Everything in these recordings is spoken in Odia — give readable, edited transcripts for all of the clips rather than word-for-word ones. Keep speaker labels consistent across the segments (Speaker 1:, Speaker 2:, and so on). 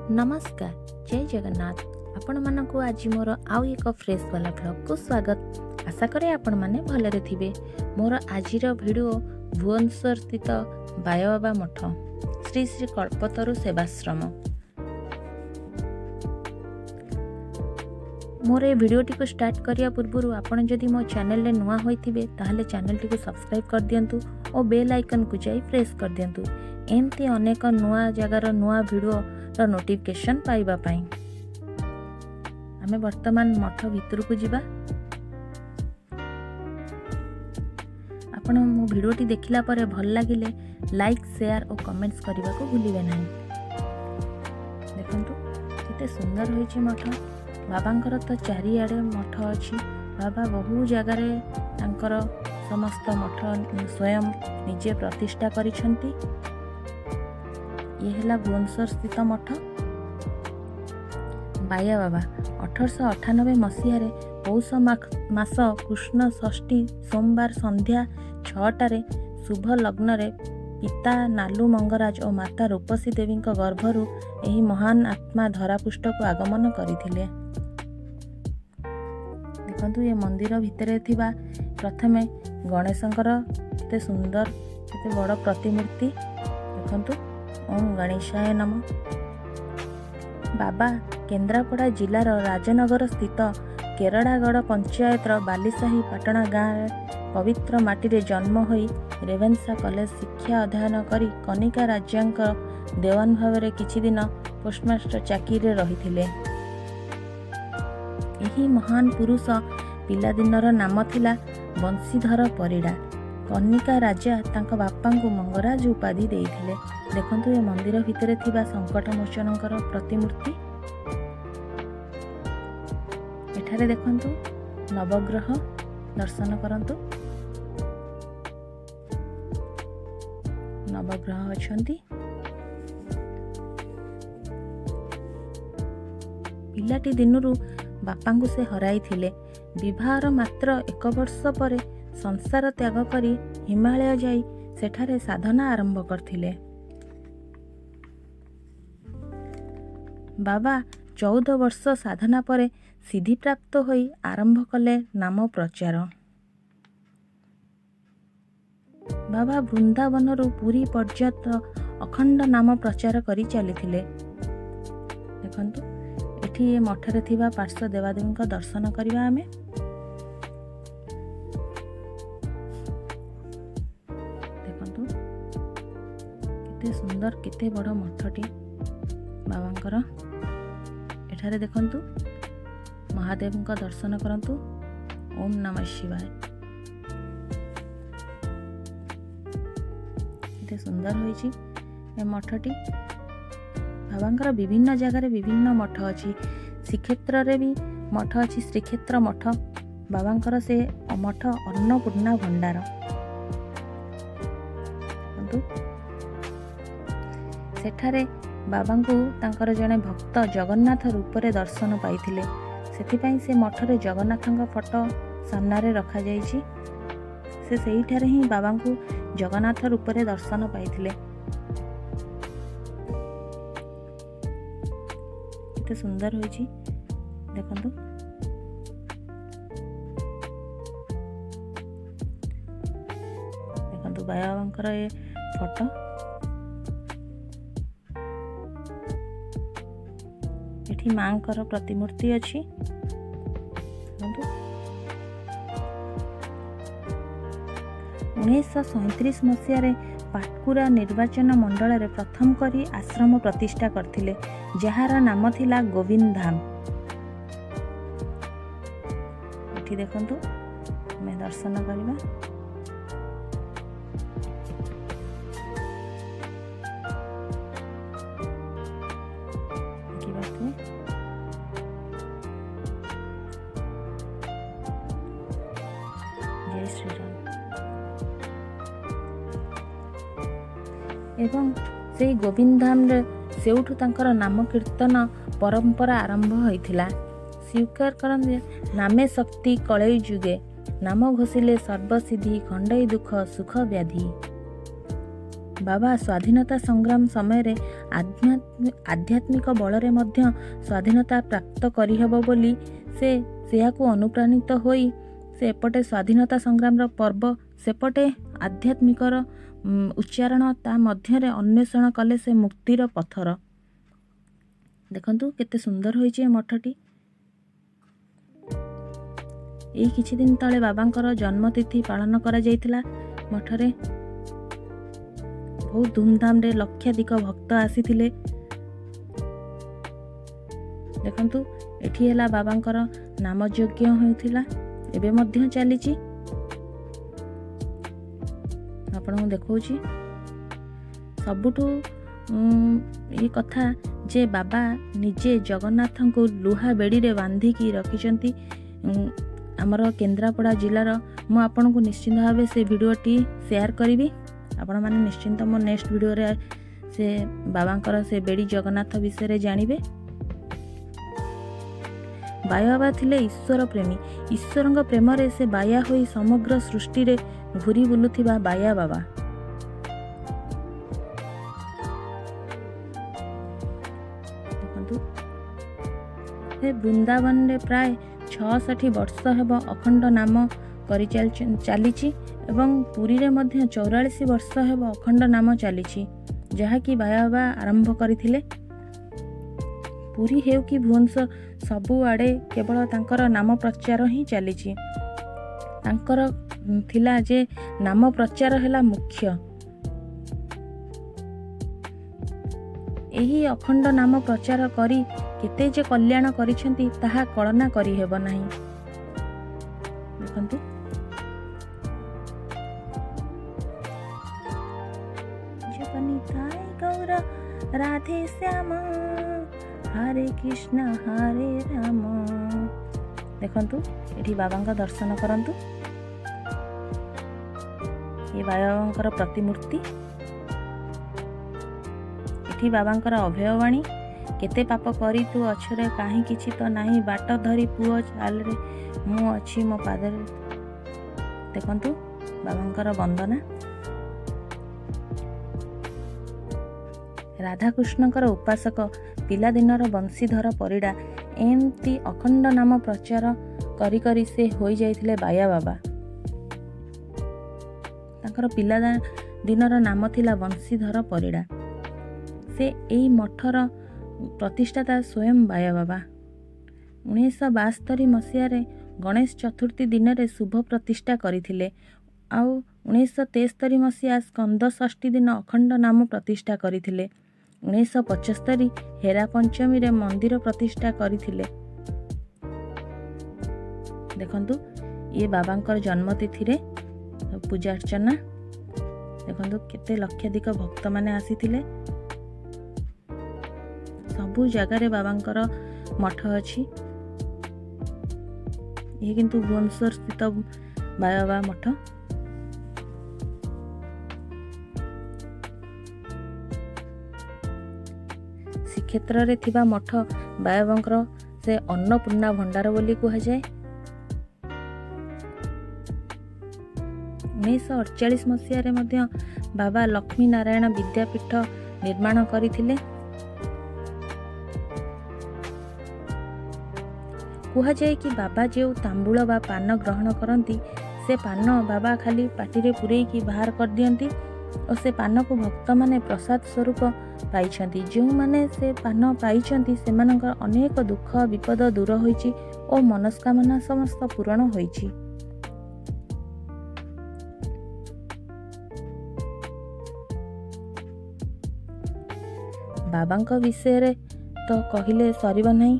Speaker 1: ନମସ୍କାର, ଜୟ ଜଗନ୍ନାଥ। ଆପଣମାନଙ୍କୁ ଆଜି ମୋର ଆଉ ଏକ ଫ୍ରେଶ୍ ବାଲା ଭ୍ଲଗ୍କୁ ସ୍ୱାଗତ। ଆଶା କରେ ଆପଣମାନେ ଭଲରେ ଥିବେ। ମୋର ଆଜିର ଭିଡ଼ିଓ ଭୁବନେଶ୍ୱର ସ୍ଥିତ ବାୟବାବା ମଠ, ଶ୍ରୀ ଶ୍ରୀ କଳ୍ପତରୁ ସେବାଶ୍ରମ। ମୋର ଏ ଭିଡ଼ିଓଟିକୁ ଷ୍ଟାର୍ଟ କରିବା ପୂର୍ବରୁ ଆପଣ ଯଦି ମୋ ଚ୍ୟାନେଲରେ ନୂଆ ହୋଇଥିବେ, ତାହେଲେ ଚ୍ୟାନେଲଟିକୁ ସବସ୍କ୍ରାଇବ୍ କରିଦିଅନ୍ତୁ ଓ ବେଲ୍ ଆଇକନ୍କୁ ଯାଇ ପ୍ରେସ୍ କରିଦିଅନ୍ତୁ, ଏମିତି ଅନେକ ନୂଆ ଜାଗାର ନୂଆ ଭିଡ଼ିଓର ନୋଟିଫିକେସନ୍ ପାଇବା ପାଇଁ। ଆମେ ବର୍ତ୍ତମାନ ମଠ ଭିତରକୁ ଯିବା। ଆପଣ ମୋ ଭିଡ଼ିଓଟି ଦେଖିଲା ପରେ ଭଲ ଲାଗିଲେ ଲାଇକ୍, ସେୟାର ଓ କମେଣ୍ଟସ୍ କରିବାକୁ ଭୁଲିବେ ନାହିଁ। ଦେଖନ୍ତୁ, କେତେ ସୁନ୍ଦର ହୋଇଛି ମଠ। ବାବାଙ୍କର ତ ଚାରିଆଡ଼େ ମଠ ଅଛି। ବାବା ବହୁ ଜାଗାରେ ତାଙ୍କର ସମସ୍ତ ମଠ ସ୍ୱୟଂ ନିଜେ ପ୍ରତିଷ୍ଠା କରିଛନ୍ତି। ଇଏ ହେଲା ଭୁବନେଶ୍ୱର ସ୍ଥିତ ମଠ ବାୟା ବାବା। 1898 ମସିହାରେ ପୌଷ ମାସ କୃଷ୍ଣ ଷଷ୍ଠୀ ସୋମବାର ସନ୍ଧ୍ୟା 6ଟାରେ ଶୁଭ ଲଗ୍ନରେ ପିତା ନାଲୁ ମଙ୍ଗରାଜ ଓ ମାତା ରୂପସୀ ଦେବୀଙ୍କ ଗର୍ଭରୁ ଏହି ମହାନ ଆତ୍ମା ଧରାପୃଷ୍ଠକୁ ଆଗମନ କରିଥିଲେ। ଦେଖନ୍ତୁ, ଏ ମନ୍ଦିର ଭିତରେ ଥିବା ପ୍ରଥମେ ଗଣେଶଙ୍କର କେତେ ସୁନ୍ଦର, କେତେ ବଡ଼ ପ୍ରତିମୂର୍ତ୍ତି। ଦେଖନ୍ତୁ, ଓମ୍ ଗଣେଶାୟ ନମ। ବାବା କେନ୍ଦ୍ରାପଡ଼ା ଜିଲ୍ଲାର ରାଜନଗର ସ୍ଥିତ କେରଡ଼ାଗଡ଼ ପଞ୍ଚାୟତର ବାଲିସାହି ପାଟଣା ଗାଁରେ ପବିତ୍ର ମାଟିରେ ଜନ୍ମ ହୋଇ ରେଭେନ୍ସା କଲେଜ ଶିକ୍ଷା ଅଧ୍ୟୟନ କରି କନିକା ରାଜାଙ୍କ ଦେୱାନ ଭାବରେ କିଛି ଦିନ ପୋଷ୍ଟମାଷ୍ଟର ଚାକିରିରେ ରହିଥିଲେ। ଏହି ମହାନ ପୁରୁଷ ପିଲାଦିନର ନାମ ଥିଲା ବଂଶୀଧର ପରିଡ଼ା। କନିକା ରାଜା ତାଙ୍କ ବାପାଙ୍କୁ ମଙ୍ଗରାଜ ଉପାଧି ଦେଇଥିଲେ। ଦେଖନ୍ତୁ, ଏ ମନ୍ଦିର ଭିତରେ ଥିବା ସଙ୍କଟ ମୋଚନଙ୍କର ପ୍ରତିମୂର୍ତ୍ତି। ଏଠାରେ ଦେଖନ୍ତୁ, ନବଗ୍ରହ ଦର୍ଶନ କରନ୍ତୁ। ନବଗ୍ରହ ଅଛନ୍ତି। ପିଲାଟି ଦିନରୁ ବାପାଙ୍କୁ ସେ ହରାଇଥିଲେ। ବିବାହର ମାତ୍ର ଏକ ବର୍ଷ ପରେ ସଂସାର ତ୍ୟାଗ କରି ହିମାଳୟ ଯାଇ ସେଠାରେ ସାଧନା ଆରମ୍ଭ କରିଥିଲେ। ବାବା 14 ବର୍ଷ ସାଧନା ପରେ ସିଦ୍ଧିପ୍ରାପ୍ତ ହୋଇ ଆରମ୍ଭ କଲେ ନାମ ପ୍ରଚାର। ବାବା ବୃନ୍ଦାବନରୁ ପୁରୀ ପର୍ଯ୍ୟନ୍ତ ଅଖଣ୍ଡ ନାମ ପ୍ରଚାର କରି ଚାଲିଥିଲେ। ଦେଖନ୍ତୁ, ଏଠି ଏ ମଠରେ ଥିବା ପାର୍ଶ୍ୱ ଦେବାଦେବୀଙ୍କ ଦର୍ଶନ କରିବା ଆମେ। ଦେଖନ୍ତୁ, କେତେ ସୁନ୍ଦର, କେତେ ବଡ଼ ମଠଟି ବାବାଙ୍କର। ଏଠାରେ ଦେଖନ୍ତୁ, ମହାଦେବଙ୍କ ଦର୍ଶନ କରନ୍ତୁ। ଓମ୍ ନମଃ ଶିବାୟ। କେତେ ସୁନ୍ଦର ହୋଇଛି ଏ ମଠଟି। ବାବାଙ୍କର ବିଭିନ୍ନ ଜାଗାରେ ବିଭିନ୍ନ ମଠ ଅଛି। ଶ୍ରୀକ୍ଷେତ୍ରରେ ବି ମଠ ଅଛି, ଶ୍ରୀକ୍ଷେତ୍ର ମଠ। ବାବାଙ୍କର ସେ ମଠ ଅନ୍ନପୂର୍ଣ୍ଣା ଭଣ୍ଡାର। ଦେଖନ୍ତୁ, ସେଠାରେ ବାବାଙ୍କୁ ତାଙ୍କର ଜଣେ ଭକ୍ତ ଜଗନ୍ନାଥ ରୂପରେ ଦର୍ଶନ ପାଇଥିଲେ। ସେଥିପାଇଁ ସେ ମଠରେ ଜଗନ୍ନାଥଙ୍କ ଫଟୋ ସାମ୍ନାରେ ରଖାଯାଇଛି। ସେ ସେଇଠାରେ ହିଁ ବାବାଙ୍କୁ ଜଗନ୍ନାଥ ରୂପରେ ଦର୍ଶନ ପାଇଥିଲେ। କେତେ ସୁନ୍ଦର ହୋଇଛି ଦେଖନ୍ତୁ। ଦେଖନ୍ତୁ, ବାବାଙ୍କର ଏ ଫଟୋ। ଏଠି ମାଙ୍କର ପ୍ରତିମୂର୍ତ୍ତି ଅଛି। ଦେଖନ୍ତୁ, 1937 ମସିହାରେ ପାଟକୁରା ନିର୍ବାଚନ ମଣ୍ଡଳରେ ପ୍ରଥମ କରି ଆଶ୍ରମ ପ୍ରତିଷ୍ଠା କରିଥିଲେ, ଯାହାର ନାମ ଥିଲା ଗୋବିନ୍ଦ ଧାମ। ଏଠି ଦେଖନ୍ତୁ, ଆମେ ଦର୍ଶନ କରିବା। ଦେଖିପାରୁଥିବେ। ଜୟ ଶ୍ରୀରାମ। ଏବଂ ସେଇ ଗୋବିନ୍ଦ ଧାମରେ ସେଇଠୁ ତାଙ୍କର ନାମ କୀର୍ତ୍ତନ ପରମ୍ପରା ଆରମ୍ଭ ହୋଇଥିଲା। ସ୍ୱୀକାର କରନ୍ତି ଯେ, ନାମେ ଶକ୍ତି କଳେଇ ଯୁଗେ, ନାମ ଘୋଷିଲେ ସର୍ବସିଦ୍ଧି, ଖଣ୍ଡଇ ଦୁଃଖ ସୁଖ ବ୍ୟାଧି। ବାବା ସ୍ୱାଧୀନତା ସଂଗ୍ରାମ ସମୟରେ ଆଧ୍ୟାତ୍ମିକ ବଳରେ ମଧ୍ୟ ସ୍ୱାଧୀନତା ପ୍ରାପ୍ତ କରିହେବ ବୋଲି ସେ ସେହାକୁ ଅନୁପ୍ରାଣିତ ହୋଇ ସେ ଏପଟେ ସ୍ୱାଧୀନତା ସଂଗ୍ରାମର ପର୍ବ, ସେପଟେ ଆଧ୍ୟାତ୍ମିକର ଉଚ୍ଚାରଣ, ତା ମଧ୍ୟରେ ଅନ୍ୱେଷଣ କଲେ ସେ ମୁକ୍ତିର ପଥର। ଦେଖନ୍ତୁ କେତେ ସୁନ୍ଦର ହୋଇଛି ଏ ମଠଟି। ଏଇ କିଛି ଦିନ ତଳେ ବାବାଙ୍କର ଜନ୍ମତିଥି ପାଳନ କରାଯାଇଥିଲା ମଠରେ। ବହୁତ ଧୁମଧାମରେ ଲକ୍ଷାଧିକ ଭକ୍ତ ଆସିଥିଲେ। ଦେଖନ୍ତୁ ଏଠି ହେଲା ବାବାଙ୍କର ନାମଯଜ୍ଞ ହେଉଥିଲା, ଏବେ ମଧ୍ୟ ଚାଲିଛି, ଆପଣଙ୍କୁ ଦେଖାଉଛି। ସବୁଠୁ ଏ କଥା ଯେ ବାବା ନିଜେ ଜଗନ୍ନାଥଙ୍କୁ ଲୁହା ବେଡ଼ିରେ ବାନ୍ଧିକି ରଖିଛନ୍ତି ଆମର କେନ୍ଦ୍ରାପଡ଼ା ଜିଲ୍ଲାର। ମୁଁ ଆପଣଙ୍କୁ ନିଶ୍ଚିନ୍ତ ଭାବେ ସେ ଭିଡ଼ିଓଟି ସେୟାର କରିବି। ଆପଣମାନେ ନିଶ୍ଚିନ୍ତ ମୋ ନେକ୍ସଟ ଭିଡ଼ିଓରେ ସେ ବାବାଙ୍କର ସେ ବେଡ଼ି ଜଗନ୍ନାଥ ବିଷୟରେ ଜାଣିବେ। ବାୟା ଥିଲେ ଈଶ୍ୱର ପ୍ରେମୀ। ଈଶ୍ୱରଙ୍କ ପ୍ରେମରେ ସେ ବାୟା ହୋଇ ସମଗ୍ର ସୃଷ୍ଟିରେ ଘୁରି ବୁଲୁଥିବା ବାୟା ବାବା। ଦେଖନ୍ତୁ ସେ ବୃନ୍ଦାବନରେ ପ୍ରାୟ 66 ବର୍ଷ ହେବ ଅଖଣ୍ଡ ନାମ କରି ଚାଲିଛି ଏବଂ ପୁରୀରେ ମଧ୍ୟ 44 ବର୍ଷ ହେବ ଅଖଣ୍ଡ ନାମ ଚାଲିଛି, ଯାହାକି ବାୟା ବାବା ଆରମ୍ଭ କରିଥିଲେ। ପୁରୀ ହେଉ କି ଭୁବନେଶ୍ୱର, ସବୁଆଡ଼େ କେବଳ ତାଙ୍କର ନାମ ପ୍ରଚାର ହିଁ ଚାଲିଛି। ତାଙ୍କର ଥିଲା ଯେ ନାମ ପ୍ରଚାର ହେଲା ମୁଖ୍ୟ। ଏହି ଅଖଣ୍ଡ ନାମ ପ୍ରଚାର କରି କେତେ ଯେ କଲ୍ୟାଣ କରିଛନ୍ତି ତାହା କଳନା କରିହେବ ନାହିଁ। ଦେଖନ୍ତୁ ଗୌର ରାଧେ ଶ୍ୟାମ ହରେ କୃଷ୍ଣ ହରେ ରାମ। ଦେଖନ୍ତୁ ଏଠି ବାବାଙ୍କ ଦର୍ଶନ କରନ୍ତୁ। ଏ ବାବାଙ୍କର ପ୍ରତିମୂର୍ତ୍ତି। ଏଠି ବାବାଙ୍କର ଅଭୟବାଣୀ, କେତେ ପାପ କରି ତୁ ଅଛରେ କାହିଁ କିଛି ତ ନାହିଁ, ବାଟ ଧରି ପୁଅ ଚାଲରେ ମୁଁ ଅଛି ମୋ ପାଦରେ। ଦେଖନ୍ତୁ ବାବାଙ୍କର ବନ୍ଦନା। ରାଧାକୃଷ୍ଣଙ୍କର ଉପାସକ ପିଲାଦିନର ବଂଶୀଧର ପରିଡ଼ା ଏମିତି ଅଖଣ୍ଡ ନାମ ପ୍ରଚାର କରି କରି ସେ ହୋଇଯାଇଥିଲେ ବାୟା ବାବା। ତାଙ୍କର ପିଲା ଦିନର ନାମ ଥିଲା ବଂଶୀଧର ପରିଡ଼ା। ସେ ଏଇ ମଠର ପ୍ରତିଷ୍ଠାତା ସ୍ୱୟଂ ବାୟା ବାବା। 1972 ମସିହାରେ ଗଣେଶ ଚତୁର୍ଥୀ ଦିନରେ ଶୁଭ ପ୍ରତିଷ୍ଠା କରିଥିଲେ ଆଉ 1973 ମସିହା ସ୍କନ୍ଦ ଷଷ୍ଠୀ ଦିନ ଅଖଣ୍ଡ ନାମ ପ୍ରତିଷ୍ଠା କରିଥିଲେ। 1975 ହେରା ପଞ୍ଚମୀରେ ମନ୍ଦିର ପ୍ରତିଷ୍ଠା କରିଥିଲେ। ଦେଖନ୍ତୁ ଇଏ ବାବାଙ୍କର ଜନ୍ମତିଥିରେ ପୂଜା ଅର୍ଚ୍ଚନା। ଦେଖନ୍ତୁ କେତେ ଲକ୍ଷାଧିକ ଭକ୍ତମାନେ ଆସିଥିଲେ। ସବୁ ଜାଗାରେ ବାବାଙ୍କର ମଠ ଅଛି। ଇଏ କିନ୍ତୁ ଭୁବନେଶ୍ୱର ସ୍ଥିତ ବାବା ମଠ। ଶ୍ରୀକ୍ଷେତ୍ରରେ ଥିବା ମଠ ବାବାଙ୍କର ସେ ଅନ୍ନପୂର୍ଣ୍ଣା ଭଣ୍ଡାର ବୋଲି କୁହାଯାଏ। 1948 ମସିହାରେ ମଧ୍ୟ ବାବା ଲକ୍ଷ୍ମୀ ନାରାୟଣ ବିଦ୍ୟାପୀଠ ନିର୍ମାଣ କରିଥିଲେ। କୁହାଯାଏ କି ବାବା ଯେଉଁ ତାମ୍ବୁଳ ବା ପାନ ଗ୍ରହଣ କରନ୍ତି, ସେ ପାନ ବାବା ଖାଲି ପାଟିରେ ପୂରେଇକି ବାହାର କରିଦିଅନ୍ତି ଓ ସେ ପାନକୁ ଭକ୍ତମାନେ ପ୍ରସାଦ ସ୍ୱରୂପ ପାଇଛନ୍ତି। ଯେଉଁମାନେ ସେ ପାନ ପାଇଛନ୍ତି ସେମାନଙ୍କର ଅନେକ ଦୁଃଖ ବିପଦ ଦୂର ହୋଇଛି ଓ ମନସ୍କାମନା ସମସ୍ତ ପୂରଣ ହୋଇଛି। ବାବାଙ୍କ ବିଷୟରେ ତ କହିଲେ ସରିବ ନାହିଁ।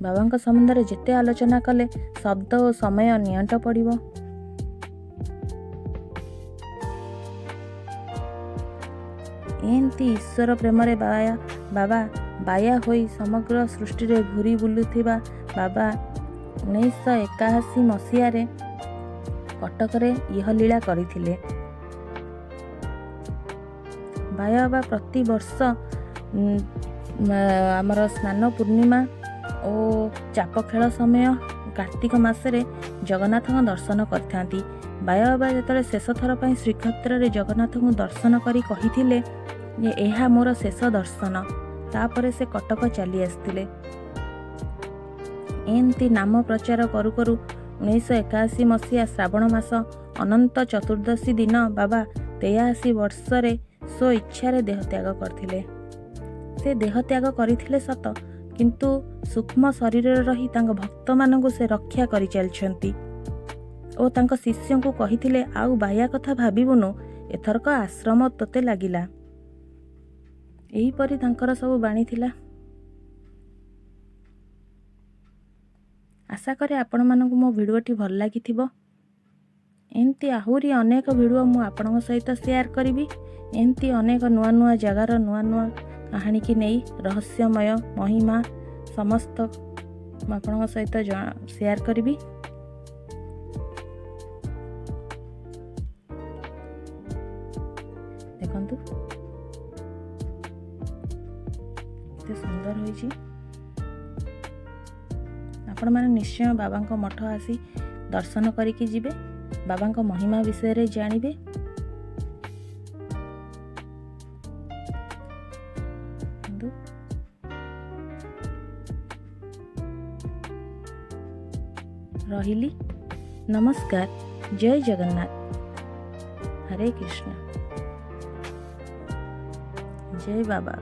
Speaker 1: ବାବାଙ୍କ ସମ୍ବନ୍ଧରେ ଯେତେ ଆଲୋଚନା କଲେ ଶବ୍ଦ ଓ ସମୟ ନିଅଣ୍ଟ ପଡ଼ିବ। ଏମିତି ଈଶ୍ୱର ପ୍ରେମରେ ବାବା ବାୟା ହୋଇ ସମଗ୍ର ସୃଷ୍ଟିରେ ଘୁରି ବୁଲୁଥିବା ବାବା 1981 ମସିହାରେ କଟକରେ ଇହଲୀଳା କରିଥିଲେ। ବାୟା ବାବା ପ୍ରତିବର୍ଷ ଆମର ସ୍ନାନ ପୂର୍ଣ୍ଣିମା ଓ ଚାପ ଖେଳ ସମୟ କାର୍ତ୍ତିକ ମାସରେ ଜଗନ୍ନାଥଙ୍କ ଦର୍ଶନ କରିଥାନ୍ତି। ବାୟା ବାବା ଯେତେବେଳେ ଶେଷ ଥର ପାଇଁ ଶ୍ରୀକ୍ଷେତ୍ରରେ ଜଗନ୍ନାଥଙ୍କୁ ଦର୍ଶନ କରି କହିଥିଲେ ଯେ ଏହା ମୋର ଶେଷ ଦର୍ଶନ, ତାପରେ ସେ କଟକ ଚାଲି ଆସିଥିଲେ। ଏମିତି ନାମ ପ୍ରଚାର କରୁ କରୁ 1981 ମସିହା ଶ୍ରାବଣ ମାସ ଅନନ୍ତ ଚତୁର୍ଦ୍ଦଶୀ ଦିନ ବାବା 83 ବର୍ଷରେ ସ୍ୱ ଇଚ୍ଛାରେ ଦେହତ୍ୟାଗ କରିଥିଲେ। ସେ ଦେହତ୍ୟାଗ କରିଥିଲେ ସତ, କିନ୍ତୁ ସୂକ୍ଷ୍ମ ଶରୀରରେ ରହି ତାଙ୍କ ଭକ୍ତମାନଙ୍କୁ ସେ ରକ୍ଷା କରିଚାଲିଛନ୍ତି ଓ ତାଙ୍କ ଶିଷ୍ୟଙ୍କୁ କହିଥିଲେ, ଆଉ ବାୟା କଥା ଭାବିବୁନୁ, ଏଥରକ ଆଶ୍ରମ ତୋତେ ଲାଗିଲା। ଏହିପରି ତାଙ୍କର ସବୁ ବାଣୀ ଥିଲା। ଆଶା କରେ ଆପଣମାନଙ୍କୁ ମୋ ଭିଡ଼ିଓଟି ଭଲ ଲାଗିଥିବ। ଏମିତି ଆହୁରି ଅନେକ ଭିଡ଼ିଓ ମୁଁ ଆପଣଙ୍କ ସହିତ ସେୟାର କରିବି। ଏମିତି ଅନେକ ନୂଆ ନୂଆ ଜାଗାର ନୂଆ ନୂଆ କାହାଣୀକି ନେଇ ରହସ୍ୟମୟ ମହିମା ସମସ୍ତ ମୁଁ ଆପଣଙ୍କ ସହିତ ସେୟାର କରିବି। ଦେଖନ୍ତୁ କେତେ ସୁନ୍ଦର ହୋଇଛି। ଆପଣମାନେ ନିଶ୍ଚୟ ବାବାଙ୍କ ମଠ ଆସି ଦର୍ଶନ କରିକି ଯିବେ, ବାବାଙ୍କ ମହିମା ବିଷୟରେ ଜାଣିବେ। ରହିଲି, ନମସ୍କାର, ଜୟ ଜଗନ୍ନାଥ, ହରେ କୃଷ୍ଣ, ଜୟ ବାବା।